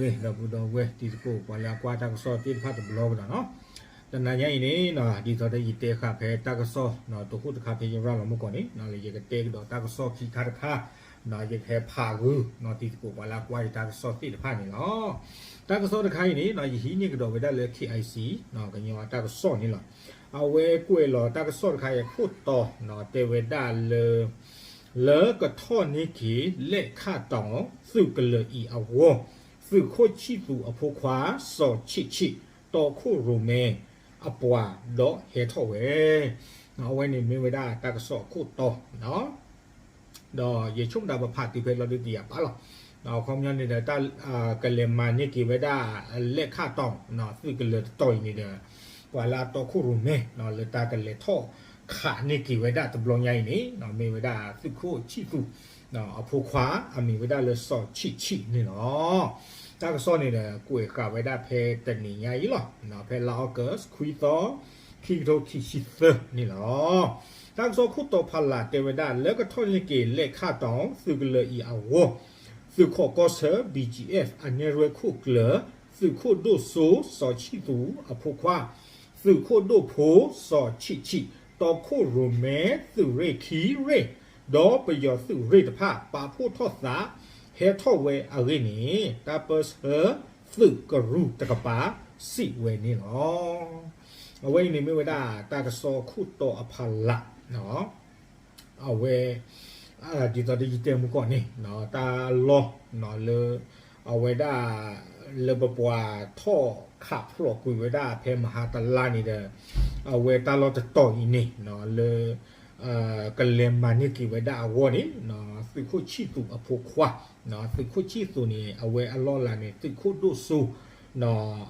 ဒီပုၢ်ဒီဝဲၢ်တံၤသကိး ပှၤလၢအကွၢ်တၢ်ကစီၣ်သ့ၣ်တဖၣ်တဘျီကဒီးနီၤ, တနၤညါအံၤန့ၣ် ဒ်သိးဒီးယတဲဃာ်ဖဲတၢ်ကစီၣ် တဟူးတခါဖဲယရၤလီၤမုၢ်ကီၢ်န့ၣ် ယကတဲကဒီးတၢ်ကစီၣ်ခံခါတခါ, ယကဟဲဖးဂုာ် တံၤသကိးပှၤလၢအကွၢ်ယတၢ်ကစီၣ်သ့ၣ်တဖၣ်န့ၣ်လီၤ. တၢ်ကစီၣ်တခါအံၤန့ၣ် ယဟံးန့ၢ်ကဒီးဝဲဒၣ်လၢ KIC ကညီအတၢ်ကစီၣ်န့ၣ်လီၤ. အဝဲကွဲးလီၤတၢ်ကစီၣ်တခါအံၤအခိၣ်တီ တဲဝဲဒၣ်လၢ လၢကထီၣ်န့ၢ်က့ၤ လဲၣ်ခၣ်တီၤ သုးကလၢၤအံၤအဂီၢ်, သုးခိၣ်ဆံၣ်သူးအဖိခွါ စီၤဆံးဆံး တီခိၣ်ရိၣ်မဲ အပှၤဒီးဟဲထီၣ်ဝဲ, အဝဲန့ၣ်မ့ၢ်ဝဲဒၣ်တၢ်ကစီၣ်အခိၣ်တီ ဒီးယဆိကမိၣ်တၢ်ပဖးတုၤဖဲလီၤဒုးတယၤပာ်လီၤ. အခီပညီန့ၣ်ဒီး တၢ်ကလဲၤမၤန့ၢ်က့ၤဝဲဒၣ် လဲၣ်ခၣ်တီၤ သုးကလၢၤတတီၤအံၤန့ၣ်ဒီး ပှၤလၢအတီခိၣ်ရိၣ်မဲ လၢတၢ်ကလဲၤထီၣ်ခးန့ၢ်က့ၤဝဲဒၣ်တဘျီညါအံၤန့ၣ် မ့ၢ်ဝဲဒၣ်သုးခိၣ်ဆံၣ်သူး အဖိခွါ အမံၤဝဲဒၣ်လၢစီၤဆံးဆံးန့ၣ်လီၤ. တၢ်ကစီၣ်န့ၣ်ဒီး ကွဲးဃာ်ဝဲဒၣ်ဖဲတနံၤညါအံၤလီၤ. ဖဲလါအီကူး ခွံသီ ခံကထိခံဆံသၢန့ၣ်လီၤ. တၢ်ကစီၣ်ခိၣ်တီဖးလၢ်တဲဝဲဒၣ် လၢကထီၣ်န့ၢ်က့ၤ လဲၣ်ခၣ်တီၤ သုးကလၢၤအံၤအဂီၢ်, သုးခိးကီၢ်ဆၢ ဘီၣ်ကၠံၣ်အဲၣ် အနဲၣ်ရွဲၣ်ခိၣ်ကျၢၢ် သုးခိၣ်ဒိၣ်စိ စီၤဆံၣ်သူးအဖိခွါ, သုးခိၣ်ဒိၣ်ဖိ စီၤဆံးဆံး တီခိၣ်ရိၣ်မဲ သုးရ့ၣ်ခံရ့ၣ် ဒီးပယီၤသုးရ့ၣ်တဖၣ် ပာ်ဖှိၣ်ထီၣ်သး ဟဲထီၣ်ဝဲအဂ့ၢ်န့ၣ် တၢ်ပၢဆှၢသုးကရူၢ်တကပၤ စံးဝဲန့ၣ်လီၤ. အဝဲအံၤန့ၣ်မ့ၢ်ဝဲဒၣ်တၢ်ကစီၣ်ခိၣ်တီအဖးလၢ် အဝဲ ဒ်သိးဒီးယတဲမုၢ်ကီၢ်န့ၣ် တၢ်လီၢ်လၢ အဝဲဒၣ် လၢပပှၤထီၣ်ခးဖျိးကွံာ်ဝဲဒၣ်ဖဲမဟါတလါန့ၣ်ဒီး အဝဲတၢ်လီၢ်တတီၤအံၤန့ၣ် လၢ ကလဲၤမၤန့ၢ်က့ၤဝဲဒၣ်အဂီၢ်န့ၣ် သုးခိၣ်ဆံၣ်သူးအဖိခွါ, သုးခိၣ်ဆံၣ်သူးန့ၣ် အဝဲအလီၢ်လၤန့ၣ် သုးခိၣ်ဒိၣ်စိ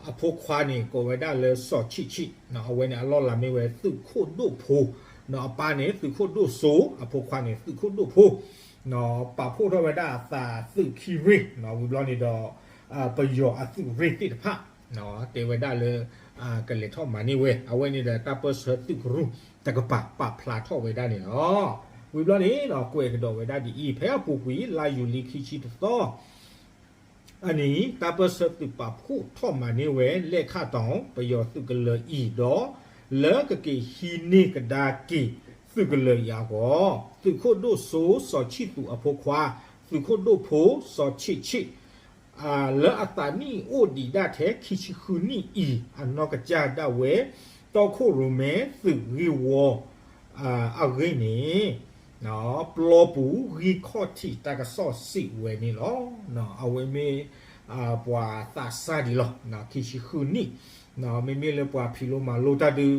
အဖိခွါန့ၣ် ကိးဝဲဒၣ်လၢစီၤဆံးဆံး, အဝဲန့ၣ်အလီၢ်လၤမ့ၢ်ဝဲသုးခိၣ်ဒိၣ်ဖိ, အပၢ်န့ၣ် သုးခိၣ်ဒိၣ်စိ, အဖိခွါန့ၣ် သုးခိၣ်ဒိၣ်ဖိ, ပာ်ဖှိၣ်ထီၣ်ဝဲဒၣ်အသးသုးခံရ့ၣ်, ဝံၤဘျီန့ၣ်ဒီး ပယီၤအသုးရ့ၣ်သ့ၣ်တဖၣ် တဲဝဲဒၣ်လၢ ကလဲၤထီၣ်မၤန့ၢ်ဝဲ, အဝဲန့ၣ်ဒီးတၢ်ပၢဆှၢသုးကရူၢ်တကပၤ ပာ်ဖျါထီၣ်ဝဲဒၣ်န့ၣ်လီၤ. ဝံၤဘျီန့ၣ် ကွဲးကဒီးဝဲဒၣ်ဒ်အံၤ, ဖဲအပူၤကွံာ် လါယူၤလံခံဆံတသီ အနံၤ တၢ်ပၢဆှၢသုးပာ်ဖှိၣ်ထီၣ်မၤန့ၢ်ဝဲ လဲၣ်ခၣ်တီၤ ပယီၤသုးကလၢၤအံၤဒီး လၢကက့ၤဟံးန့ၢ်ကဒါက့ၤသုးကလၢၤအံၤအဂီၢ်, သုးခိၣ်ဒိၣ်စိ စီၤဆံၣ်သူးအဖိခွါ သုးခိၣ်ဒိၣ်ဖိ စီၤဆံးဆံး လၢအသးနံၣ်အိၣ်ဒံးဒၣ်ထဲခံဆံဃုနံၣ်အံၤ အနီၢ်ကစၢ်ဒၣ်ဝဲ တီခိၣ်ရိၣ်မဲသုးဂ့ၢ်ဝီ အဂ့ၢ်န့ၣ် ပျီပူၤဂံၢ်ခီၣ်ထံးတၢ်ကစီၣ်စံးဝဲန့ၣ်လီၤ. အဝဲမ့ၢ် ပှၤသးစၢ်ဒံးလီၤ. ခံဆံဃုနံၣ် မ့မ့ၢ်လၢပှၤဖံးလိမၤလိတၢ်ဒုး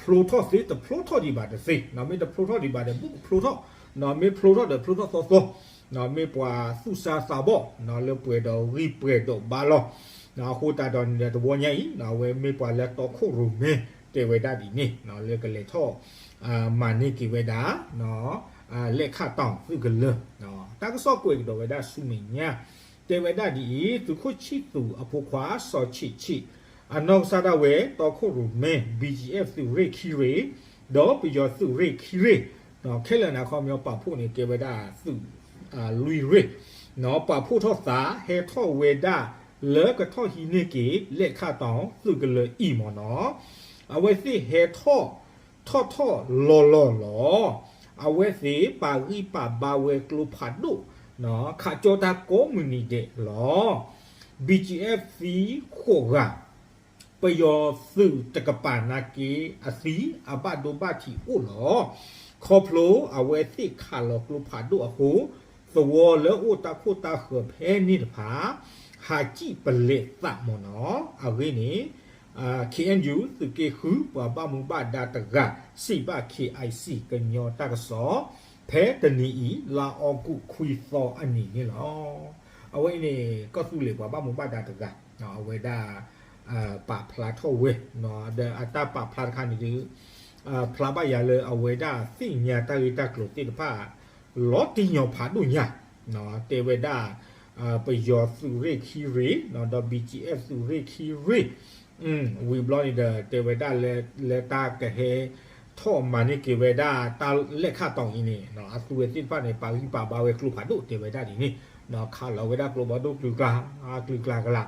ဖျိထီၣ်သ့တဖျိထီၣ်ဒံးဘၣ်တသ့, မ့ၢ်တဖျိထီၣ်ဒံးဘၣ်ဒီး ဘူးကဖျိထီၣ်, မ့ၢ်ဖျိထီၣ်ဒီးဖျိထီၣ်သီသီ, မ့ၢ်ပှၤသူၣ်စၢ်သးဘီၣ် လၢပှဲၤဒီးဂံၢ်ပှဲၤဒီးဘါလီၤ. အဃိသတးဒီးန့ၣ်ဒီးတဝီညါအံၤ အဝဲမ့ၢ်ပှၤလၢတီခိၣ်ရိၣ်မဲ တဲဝဲဒၣ်ဒ်န့ၣ် လၢကလဲၤထီၣ် မၤန့ၢ်က့ၤဝဲဒၣ် လဲၣ်ခၣ်တီၤသုးကလၢၤ, တၢ်ကစီၣ်ကွဲးကဒီးဝဲဒၣ်ဆူမဲာ်ညါ တဲဝဲဒၣ်ဒ်အံၤ, သုးခိၣ်ဆံၣ်သူးအဖိခွါစီၤဆံးဆံး အနီၢ်ကစၢ်ဒၣ်ဝဲ တီခိၣ်ရိၣ်မဲ ဘီၣ်ကၠံၣ်အဲၣ်သုးရ့ၣ်ခံရ့ၣ် ဒီးပယီၤသုးရ့ၣ်ခံရ့ၣ် ခဲလၢာ်န့ၣ်အခီပညီပာ်ဖှိၣ်န့ၣ် ကဲဝဲဒၣ်သုးလွံၢ်ရ့ၣ် ပာ်ဖှိၣ်ထီၣ်သး ဟဲထီၣ်ဝဲဒၣ် လၢကထီၣ်ဟံးန့ၢ်က့ၤ လဲၣ်ခၣ်တီၤသုးကလၢၤအံၤမ့ၢ်နီၤ, အဝဲသ့ၣ်ဟဲထီၣ် ထီၣ်ထီၣ်လီၤလီၤလီၤ, အဝဲသ့ၣ်ပာ်ဂံၢ်ပာ်ဘါဝဲကျိဖးဒိၣ် ခးကၠီတၢ်ကိးမုၢ်နံၤဒဲးလီၤ. ဘီၣ်ကၠံၣ်အဲၣ်သံဃိးဂၤ ပယီၤသုးတကပၤနာ်က့အသံ အဘၣ်ဒိဘၣ်ထံးအိၣ်လီၤ. ခီဖျိအဝဲသ့ၣ်ခးလီၤကျိဖးဒိၣ်အဃိ သဝီလၢအိၣ်တၢ်ခိၣ်တၢ်ဃၢၤဖဲန့ၣ်တဖၣ် ဟးစံၣ်ပလဲးသးမ့ၢ်နီၤ, အဂ့ၢ်န့ၣ် KNU သုးက့ဃုပှၤဘၣ်မူဘၣ်ဒါတဂၤ စံးဘၣ် KIC ကညီတၢ်ကစီၣ် ဖဲတနံၤအံၤ လါအီကူးခွံသီအနံၤန့ၣ်လီၤ. အဝဲအံၤန့ၣ် ကီၢ်သူလ့ၤပှၤဘၣ်မူဘၣ်ဒါတဂၤ အဝဲဒၣ် ပာ်ဖျါထီၣ်ဝဲ ဒီးအတၢ်ပာ်ဖျါတခါန့ၣ်ဒီး ဖျါဘၣ်ယၤလၢအဝဲဒၣ်သ့ၣ်ညါတၢ်ဂ့ၢ်တၢ်ကျိၤသ့ၣ်တဖၣ် လီၤတံၢ်ညီဖးဒိၣ်ညါ တဲဝဲဒၣ် ပယီၤသုးရ့ၣ်ခံရ့ၣ် ဒီး ဘီၣ်ကၠံၣ်အဲၣ်သုးရ့ၣ်ခံရ့ၣ် ဝံၤဘျီန့ၣ်ဒီး တဲဝဲဒၣ်လၢတၢ်ကဟဲထီၣ်မၤန့ၢ်က့ၤဝဲဒၣ်တၢ်လဲၣ်ခၣ်တီၤအံၤန့ၣ် အသုဝဲသ့ၣ်တဖၣ်န့ၣ် ပာ်ဂံၢ်ပာ်ဘါဝဲကျိဖးဒိၣ်တဲဝဲဒၣ်ဒ်န့ၣ် ခးလီၤဝဲဒၣ်ကျိဖးဒိၣ်ကျုၤကျါ, ကျုၤကျါကလာ်,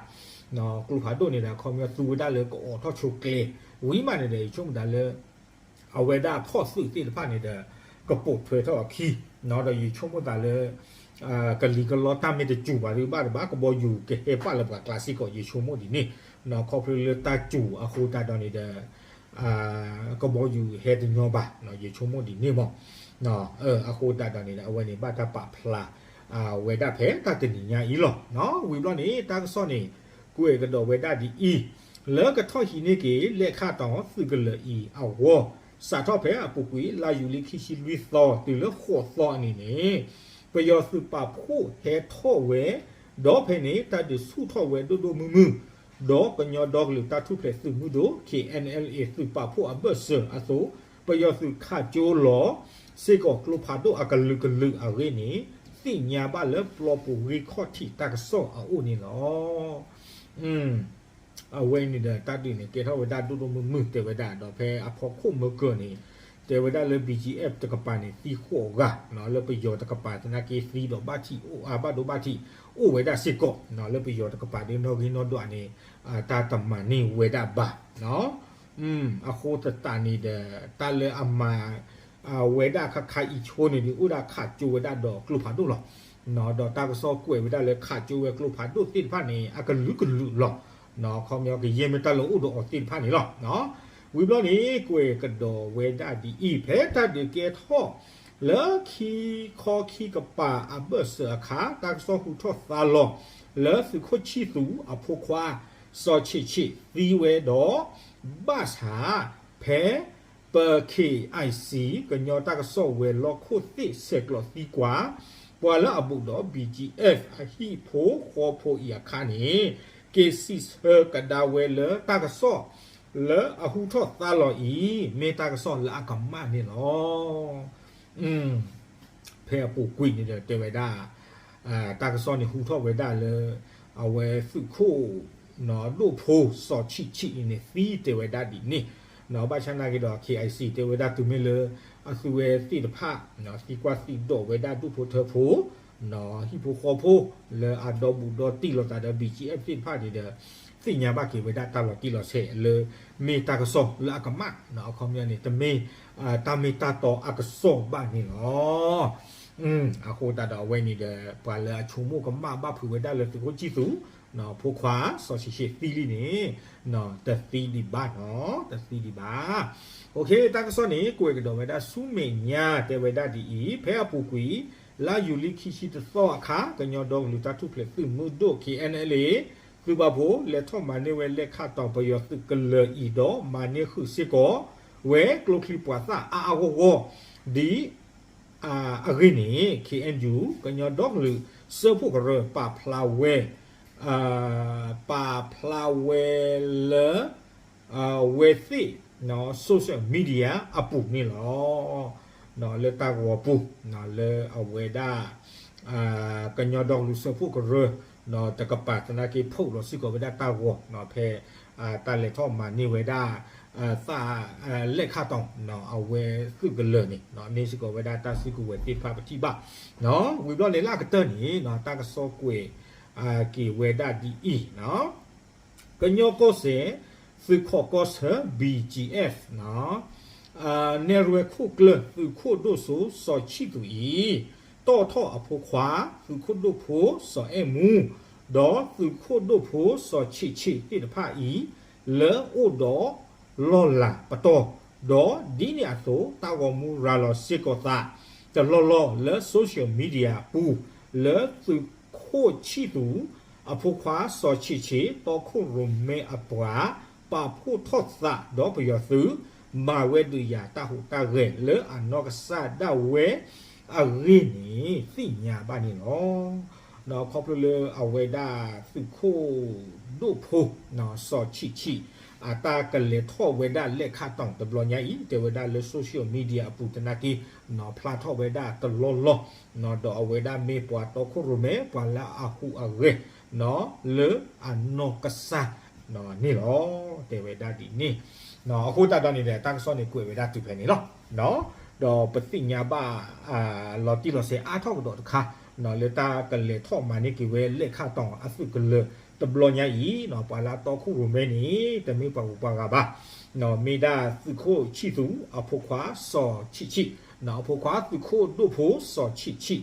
ကျိဖးဒိၣ်န့ၣ်ဒီး အခီပညီသူဝဲဒၣ်လၢကအိးထီၣ်ဆိကျဲ, ဝံၤမးန့ၣ်ဒီး ယဆိကမိၣ်သးလၢ အဝဲဒၣ်ဖီၣ်သုးသ့ၣ်တဖၣ်န့ၣ်ဒီး ကပိာ်ထွဲထီၣ်အခံ, ဒီးယဆိကမိၣ်သးလၢ ကလံၤကလီတၢ်မ့ၢ်တစူၤဘၣ်ဒုးဘၣ်တဘၣ် ကဘီယူၤကဟဲပာ်လၢပှၤကျါစ့ၢ်ကီး ယဆိကမိၣ်ဒ်န့ၣ်, ခီဖျိလၢတၢ်စူၤအဃိသတးဒီးန့ၣ်ဒီး ကဘီယူၤဟဲတညီဘၣ် ယဆိကမိၣ်ဒ်န့ၣ်မး, အဃိသတးဒီးန့ၣ်ဒီး အဝဲန့ၣ်ဘၣ်တၢ်ပာ်ဖျါ ဝဲဒၣ်ဖဲတၢ်တနံၤညါအံၤလီၤ. ဝံၤဘျီန့ၣ် တၢ်ကစီၣ်န့ၣ် ကွဲးကဒီးဝဲဒၣ်ဒ်အံၤ, လၢကထီၣ်ဟံးန့ၢ်က့ၤ လဲၣ်ခၣ်တီၤသုးကလၢၤအံၤအဂီၢ်, စးထီၣ်ဖဲအပူၤကွံာ် လါယူၤလံခံဆံလွံၢ်သီ တုၤလၢဃိးသီအနံၤန့ၣ်, ပယီၤသုးပာ်ဖှိၣ်ဟဲထီၣ်ဝဲ, ဒီးဖဲန့ၣ် တၢ်ဒုးဆူၣ်ထီၣ်ဝဲဒိၣ်ဒိၣ်မုၢ်မုၢ်, ဒီးကညီဒီကလုာ်တၢ်ထူၣ်ဖျဲးသုးမုၢ်ဒိၣ် K N L A သုးပာ်ဖှိၣ်အဘၢၣ်စၢၤအသိး, ပယီၤသုးခးကၠိလီၤ စ့ၢ်ကီးကျိဖးဒိၣ်အကလုာ်ကလုာ်အဂ့ၢ်န့ၣ် သ့ၣ်ညါဘၣ်လၢပျီပူၤဂ့ၢ်ခီၣ်ထံးတၢ်ကစီၣ်အအိၣ်န့ၣ်လီၤ. အဝဲန့ၣ်ဒီးတၢ်ဒုးန့ၣ် ကဲထီၣ်ဝဲဒၣ်ဒိၣ်ဒိၣ်မုၢ်မုၢ်တဲဝဲဒၣ် ဒီးဖဲအဖီခိၣ်မၢကၢၤန့ၣ် တဲဝဲဒၣ်လၢ B G F တကပၤန့ၣ် သံဃိးဂၤ, လၢပယီၤတကပၤသနာ်က့သံဒီးဘၣ်ထံးအိၣ် ဘၣ်ဒိဘၣ်ထံး အိၣ်ဝဲဒၣ်စ့ၢ်ကီး, လၢပယီၤတကပၤဒီးနီၣ်ဂံၢ်နီၣ်ဒွးန့ၣ် တၢ်တမၤန့ၢ်ဝဲဒၣ်ဘၣ်. အဃိသတးန့ၣ်ဒီး တၢ်လၢအမၤ ဝဲဒၣ်ခါခါအံၤဆိန့ၣ်ဒီး အိၣ်ဒၣ်ခးကၠိဝဲဒၣ်ဒီးကျိဖးဒိၣ်လီၤ. ဒီးတၢ်ကစီၣ်ကွဲးဝဲဒၣ်လၢခးကၠိဝဲကျိဖးဒိၣ်သ့ၣ်တဖၣ်န့ၣ် အကလုာ်ကလုာ်လီၤ. ခီပညီကယဲၢ်မ့ၢ်တၢ်လၢအိၣ်ဒီးအီၤသ့ၣ်တဖၣ်န့ၣ်လီၤ. ဝံၤဘျီန့ၣ် ကွဲးကဒီးဝဲဒၣ်ဒ်အံၤ, ဖဲတၢ်ဒုးကဲထီၣ် လၢခံခီခံကပၤအဘၢၣ်စၢၤအခါ တၢ်ကစီၣ်ဟူထီၣ်သါလီၤ လၢသုးခိၣ်ဆံၣ်သူးအဖိခွါ စီၤဆံးဆံးသံဝဲဒီး ဘၣ်ဆၣ် ဖဲ ပ K I C ကညီတၢ်ကစီၣ်ဝဲၤလီၢ်ခိၣ်သ့ၣ်ဆဲးကျိးသံကွၢ် ပှၤလၢအဘူးဒီး B G F အဟံၣ်ဖိဃီဖိအံၤအခါန့ၣ် က့ၤစံးဆၢကဒါဝဲလၢတၢ်ကစီၣ် လၢအဟူထီၣ်သါလီၤအံၤ မ့ၢ်တၢ်ကစီၣ်လၢအကမၣ်န့ၣ်လီၤ. ဖဲအပူၤကွံာ်န့ၣ်ဒီးတဲဝဲဒၣ် တၢ်ကစီၣ်န့ၣ်ဟူထီၣ်ဝဲဒၣ်လၢ အဝဲသုးခိၣ် ဒိၣ်ဖိစီၤဆံးဆံးအံၤန့ၣ်သံတဲဝဲဒၣ်ဒ်န့ၣ်, ဘၣ်ဆၣ်နာ်က့ဒီး K I C တဲဝဲဒၣ်တုၤမ့ၢ်လၢ အသုဝဲသ့ၣ်တဖၣ် သံကွၢ်သံဒိးဝဲဒၣ်ဒူၣ်ဖိထၢဖိ ဟံၣ်ဖိဃီဖိ လၢအဒီဘူးဒီတံၢ်လိာ်သးဒီး B G F သ့ၣ်တဖၣ်န့ၣ်ဒီး သ့ၣ်ညါဘၣ်က့ၤဝဲဒၣ်တၢ်လီၤတံၢ်လီၤဆဲးလၢ မ့ၢ်တၢ်ကစီၣ်လၢအကမၣ် အခီပညီန့ၣ် တမ့ၢ် တၢ်မ့ၢ်တၢ်တီအကစီၣ်ဘၣ်န့ၣ်လီၤ. အဃိသတးဒီးအဝဲန့ၣ်ဒီး ပှၤလၢအဆိကမိၣ်ကမၣ်ဘၣ်ဖုးဝဲဒၣ်လၢသုးခိၣ်ဆံၣ်သူး ဖိခွါစီၤဆံးဆံးသံလံန့ၣ် တသံဒံးဘၣ်နီၤ တသံဒံးဘၣ်. တၢ်ကစီၣ်န့ၣ် ကွဲးကဒီးဝဲဒၣ်ဆူမဲာ်ညါတဲဝဲဒၣ်ဒ်အံၤ, ဖဲအပူၤကွံာ် လါယူၤလံခံဆံတသီအခါ ကညီဒီကလုာ်တၢ်ထူၣ်ဖျဲးသုးမုၢ်ဒိၣ် K N L A သုးပာ်ဖှိၣ် လဲၤထီၣ်မၤန့ၢ်ဝဲလဲၣ်ခၣ်တီၤပယီၤသုးကလၢၤအံၤဒီး မၤန့ၢ်ဃုာ်စ့ၢ်ကီး ဝဲကျိချံမျိာ်သၣ်အါအါဂီၢ်ဂီၢ် ဒ်အဂ့ၢ်န့ၣ် K N U ကညီဒီကလုာ်စၢဖှိၣ်ကရၢပာ်ဖျါဝဲ ပာ်ဖျါဝဲလၢ ဝဲသ့ၣ် social media အပူၤန့ၣ်လီၤ. လၢတၢ်ဂီၤပူၤ လၢအဝဲဒၣ် ကညီဒီကလုာ်စၢဖှိၣ်ကရၢ တကပၤသနာ်က့ ဖီၣ်လီၤစ့ၢ်ကီးဝဲဒၣ်တၢ်ဂီၤ ဖဲ တၢ်လဲၤထီၣ်မၤန့ၢ်ဝဲဒၣ် သၣ် လဲၣ်ခၣ်တီၤ အဝဲသုးကလၢၤန့ၣ် န့ၢ်စ့ၢ်ကီးဝဲဒၣ်တၢ်စုကဝဲၤသ့ၣ်တဖၣ်ပထံၣ်ဘၣ် ဝံၤဘျီန့ၣ်လၢအကတၢၢ်န့ၣ် တၢ်ကစီၣ်ကွဲး က့ၤဝဲဒၣ်ဒ်အံၤ ကညီကီၢ်စဲၣ် သုးခီၣ်ကီၢ်ဆၢ B G F နဲၣ်ရွဲၣ်ခိၣ်ကျၢၢ်သုးခိၣ်ဒိၣ်စိစီၤဆံၣ်သူးအံၤ တီၣ်ထီၣ်အဖိခွါ သုးခိၣ်ဒိၣ်ဖိစီၤအဲၣ်မူ ဒီးသုးခိၣ်ဒိၣ်ဖိစီၤဆံးဆံးသ့ၣ်တဖၣ်အံၤ လၢအိၣ်ဒီးလီၢ်လၤပတီၢ် ဒီးဒ်န့ၣ်အသိး တၢ်ဂီၤမူရၤလီၤစ့ၢ်ကီးသး တလီၢ်လီၢ်လၢ social media ပူၤ လၢသုးခိၣ်ဆံၣ်သူး အဖိခွါစီၤဆံးဆံး တီခိၣ်ရိၣ်မဲအပှၤ ပာ်ဖှိၣ်ထီၣ်သးဒီးပယီၤသုး မၤဝဲဒုးယၤတၢ်ဟူးတၢ်ဂဲၤလၢအနီၢ်ကစၢ်ဒၣ်ဝဲအဂ့ၢ်န့ၣ် သ့ၣ်ညါဘၣ်န့ၣ်လီၤ. ဒီးခီဖျိလၢအဝဲဒၣ်သုးခိၣ်ဒိၣ်ဖိ စီၤဆံးဆံး အတၢ်ကလဲၤထီၣ်ဝဲဒၣ်လဲၣ်ခၣ်တီၤတဘျီညါအံၤ တဲဝဲဒၣ်လၢ social media အပူၤသနာ်က့ ဖျါထီၣ်ဝဲဒၣ်တလီၢ်လီၢ် ဒီးအဝဲဒၣ်မ့ၢ်ပှၤတီခိၣ်ရိၣ်မဲ ပှၤလၢအဟူးအဂဲၤ လၢအနီၢ်ကစၢ်န့ၣ်လီၤ. တဲဝဲဒၣ်ဒ်န့ၣ် အဃိသတးဒီးန့ၣ်ဒီး တၢ်ကစီၣ်န့ၣ်ကွဲးဝဲဒၣ်တုၤဖဲန့ၣ်လီၤ. ဒီးပသ့ၣ်ညါဘၣ် လီၤတံၢ်လီၤဆဲးအါထီၣ်ကဒီးတခါ လၢတၢ်ကလဲၤထီၣ်မၤန့ၢ်က့ၤဝဲ လဲၣ်ခၣ်တီၣ်အသုးကလၢၤတဘျီညါအံၤ ပှၤလၢအတီခိၣ်ရိၣ်မဲန့ၣ် တမ့ၢ်ပှၤဂုၤပှၤဂၤဘၣ်, မ့ၢ်ဒၣ်သုးခိၣ်ဆံၣ်သူး အဖိခွါစီၤဆံၣ်ဆံၣ်, အဖိခွါသုးခိၣ်ဒိၣ်ဖိစီၤဆံၣ်ဆံၣ်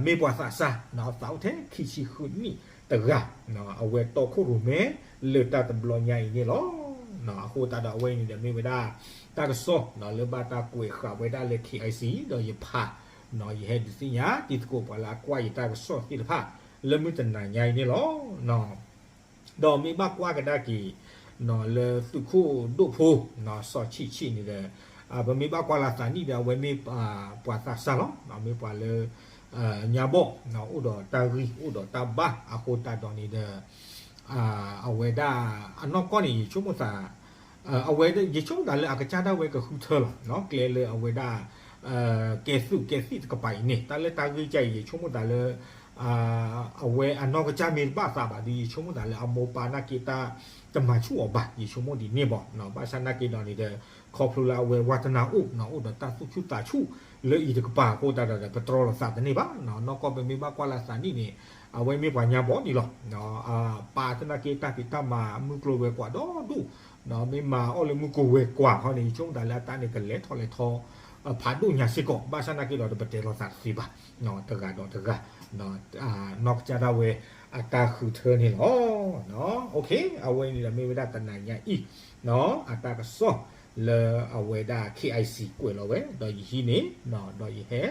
မ့ၢ်ပှၤသးစၢ် သးအိၣ်ထဲခံဆံဃုနံၣ်တဂၤ, အဝဲတီခိၣ်ရိၣ်မဲလၢတၢ်တဘျီညါအံၤန့ၣ်လီၤ. အဃိသတးဒီးအဝဲအံၤန့ၣ်ဒီးမ့ၢ်ဝဲဒၣ် တၢ်ကစီၣ်လၢဘၣ်တၢ်ကွဲးဃာ်ဝဲဒၣ်လၢ K I C ဒီးယဖး, ယဟဲဒုးသ့ၣ်ညါတံၤသကိးပှၤလၢအကွၢ်ယတၢ်ကစီၣ်သ့ၣ်တဖၣ် လၢမုၢ်တနၤညါအံၤန့ၣ်လီၤ. ဒီးမ့ၢ်ဘၣ်ကွၢ်ကဒါက့ၤ လၢသုးခိၣ်ဒိၣ်ဖိ စီၤဆံၣ်ဆံၣ်န့ၣ်ဒီး ပမ့ၢ်ဘၣ်ကွၢ်လၢသးနံၣ်ဒီး အဝဲမ့ၢ်ပှၤသးစၢ်လီၤ, မ့ၢ်ပှၤလၢ ညါဘီၣ် အိၣ်ဒီးတၢ်ဂံၢ်အိၣ်ဒီးတၢ်ဘါအဃိသတးဒီးန့ၣ်ဒီး အဝဲဒၣ်အနီၢ်ကီၢ်န့ၣ် ယဆိကမိၣ်သး အဝဲ ယဆိကမိၣ်သးလၢအကစၢ်ဒၣ်ဝဲကဃုထၢလီၤ ကျဲလၢအဝဲဒၣ် ကဲသုးကဲသံၣ်တကပၤအံၤန့ၣ် တၢ်လၢတၢ်ဂ့ၢ်ကဲအံၤ ယဆိကမိၣ်သးလၢ အဝဲအနီၢ်ကစၢ်မ့ၢ်တဘၣ်သးဘၣ်ဒီး ယဆိကမိၣ်သးလၢအမိၢ်ပၢ်နာ်က့တၢ်တမၤဆူၣ်အီၤဘၣ် ယဆိကမိၣ်ဒ်န့ၣ်ဘၣ်, ဘၣ်ဆၣ်နာ်က့ဒီးန့ၣ်ဒီး ခီဖျိလၢအဝဲဝါသနာအိၣ် အိၣ်ဒီးတၢ်သူၣ်ဆူၣ်သးဆူၣ်လၢအံၤတကပၤအဃိသတးဒီး ပတြီလိာ်သးတန့ၢ်ဘၣ်, နီၢ်ကီၢ်ပမ့ၢ်ဘၣ်ကွၢ်လၢသးနံၣ်န့ၣ် အဝဲမ့ၢ်ပှၤညါဘီၣ်ဒံးလီၤ, ပၢ်သနာ်က့တၢ်ဖံးတၢ်မၤမုၢ်ကျိၤဝဲၤကွာ်ဒီဒူၣ် မ့ၢ်မၤအီၣ်လၢမုၢ်ကျိၤဝဲၤကွာ်ခီန့ၣ် ယဆိကမိၣ်သးလၢအတၢ်န့ၣ်ကလဲၤထီၣ်လဲၤထီ ဖးဒိၣ်ညါစ့ၢ်ကီး, ဘၣ်ဆၣ်နာ်က့ဒီးပတဲလိာ်သးတသ့ဘၣ်, တဂၤဒီးတဂၤ နီၢ်ကစၢ်ဒၣ်ဝဲအတၢ်ဃုထၢန့ၣ်လီၤ. အဝဲန့ၣ်ဒီးမ့ၢ်ဝဲဒၣ်တနၤညါအံၤ အတၢ်ကစီၣ်လၢအဝဲဒၣ် K I C ကွဲးလီၤဝဲ ဒီးယဟံးန့ၢ် ဒီးယဟဲ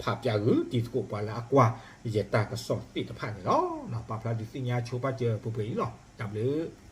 ဖးပၠးဂုာ်တံၤသကိးပှၤလၢအကွၢ်ယတၢ်ကစီၣ်သ့ၣ်တဖၣ်န့ၣ်လီၤ. ပာ်ဖျါဒုးသ့ၣ်ညါဆိပာ်စၢၤပှဲၤပှဲၤအံၤလီၤ. တၢ်ဘျုး